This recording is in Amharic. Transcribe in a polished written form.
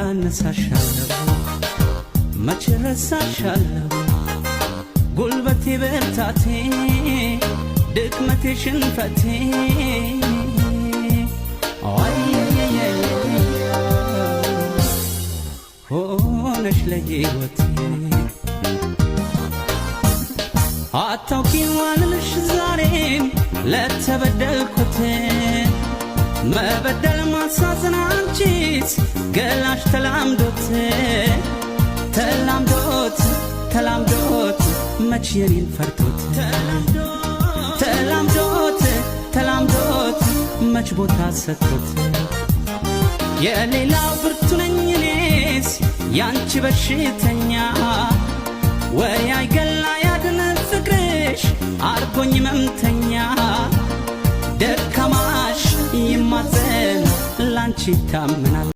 አነሳሻለሁ፣ መቼ ረሳሻለሁ? ጉልበቴ ብርታቴ፣ ድክመቴ ሽንፈቴ። አየየየ ሆነሽ ለሕይወቴ። አታውቂም አልልሽ ዛሬም ለተበደልኩት፣ መበደል ማሳዘን አንቺስ ገላሽ ተላምዶት፣ ተላምዶት ተላምዶት መች የኔን ፈርቶት፣ ተላምዶት ተላምዶት መች ቦታ ሰጥቶት። የሌላው ብርቱ ነኝ እኔስ ያንቺ በሽተኛ፣ ወይ አይገላ ያድን ፍቅርሽ አርጎኝ መምተኛ። ደካማሽ ይማዘን ላንቺ ይታመናል።